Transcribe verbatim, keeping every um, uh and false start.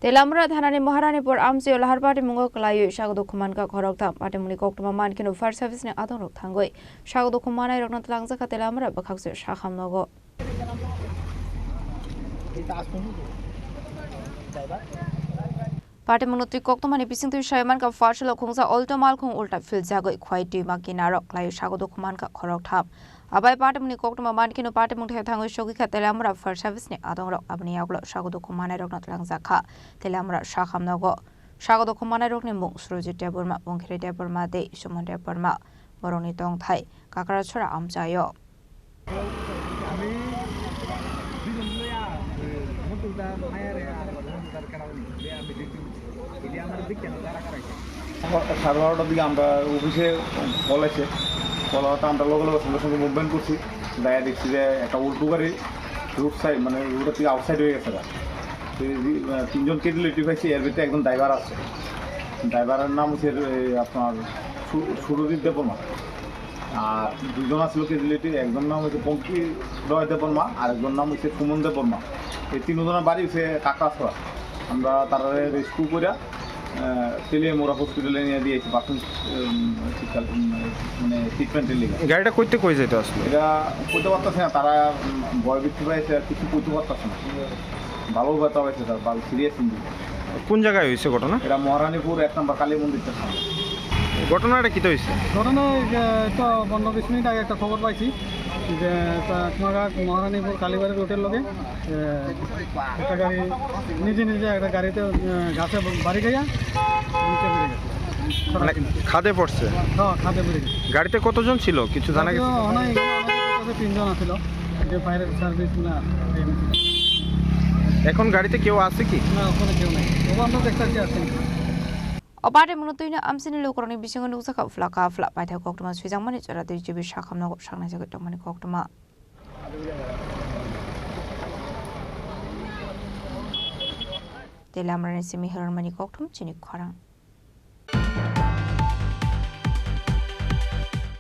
Teliamura thanani Maharanipur amchio lahar patimungo kwlaiwi sago dukhu mankha khoroktham. Patimungni koktwma mankheno fire service ni adongrok thangwi sago dukhu manairokno twlangjakha Teliamura bwkhakse sakham nogo. Patimungno twi koktwmani bisingtwi sai mankha, pharsalo khungsa Alto malkhung ulta philjagwi khwai twima kinaro kwlaiwi sago dukhu mankha khoroktham. Abai patimungni koktwma mankheno patimung thai thangwi sogwikha Teliamura fire service ni adongrok. Aboni yagulo sago dukhu manairokno twlangjakha Teliamura sakham nogo. Sago dukhu manairokni mung Surojit Debbarma, Bongkhiri Debbarma tei Suman Debbarma. Borokni tongthai Kakrachora amchaio. সাড়ে বারোটার দিকে আমরা অফিসে কল আছে। কল হওয়াতে আমরা লগে লগে সঙ্গে সঙ্গে মুভমেন্ট করছি। যাইয়া দেখছি যে একটা উল্টো গাড়ি রোড সাইড, মানে, রোডের থেকে আউটসাইড হয়ে গেছে গা। তো এই যে, আহ, তিনজন ক্যাজুয়ালিটি পাইছি, এর ভিতরে একজন ড্রাইভার আছে। ড্রাইভারের নাম হচ্ছে, এ, আপনার সু-, সুরজিৎ দেববর্মা। আর দুজন আছিল ক্যাজুয়ালিটি, একজন নাম হচ্ছে পঙ্কি রয় দেববর্মা আর একজন নাম হচ্ছে সুমন দেববর্মা। এই তিনজনের বাড়ি হচ্ছে কাকড়াছড়া। আমরা তারা রেস্কিউ করে, আহ, তেলিয়ামুড়া হসপিটালে নিয়ে দিয়েছি, প্রাথমিক, উম, চিকিৎসা, উম, মানে, ট্রিটমেন্টের লিগে। গাড়িটা কইতে কই যাইতে আসলো? এটা কইতে পারতেছে না, তারা, উম, ভয় ভীতি পাইছে, আর কিছু কইতে পারতেছে না। ভালো ব্যথা হয়েছে তার, ভালো সিরিয়াস ইঞ্জুরি। কোন জায়গায় হয়েছে ঘটনা? এটা মহারানীপুর এক নম্বর কালী মন্দিরটার সামনে। ঘটনাটা কিতা হয়েছে? ঘটনা এই যে তো পনেরো বিশ মিনিট আগে একটা খবর পাইছি যে তা কুমারঘাট মহারানীপুর কালীবাড়ি রোডের লগে, এ, একটা গাড়ি নিজে নিজে একটা গাড়িতে, এ, গাছে বাড়ি খাইয়া নিচে পড়ে গেছে। মানে খাদে পড়ছে? হ্যাঁ, খাদে পড়ে গেছে। গাড়িতে কতজন ছিল, কিছু জানা গেছে? গাড়িতে অনেক, এখানে অনেক আছে, তিনজন আছিল, যে ফায়ার সার্ভিস না, এই হয়েছিল। এখন গাড়িতে কেউ আছে কি? না, ওখানে কেউ নাই। ও আমরা দেখতে পাচ্ছি আসেনি। O patimungno twino amchini lukurokni bisingo nukjakha, phlaka phla paithak koktwma swijangmani jora tei G B sakham nogo saknai jagwi tongmani koktwma. Tei lamrani simi hirormani koktwma chini khorang.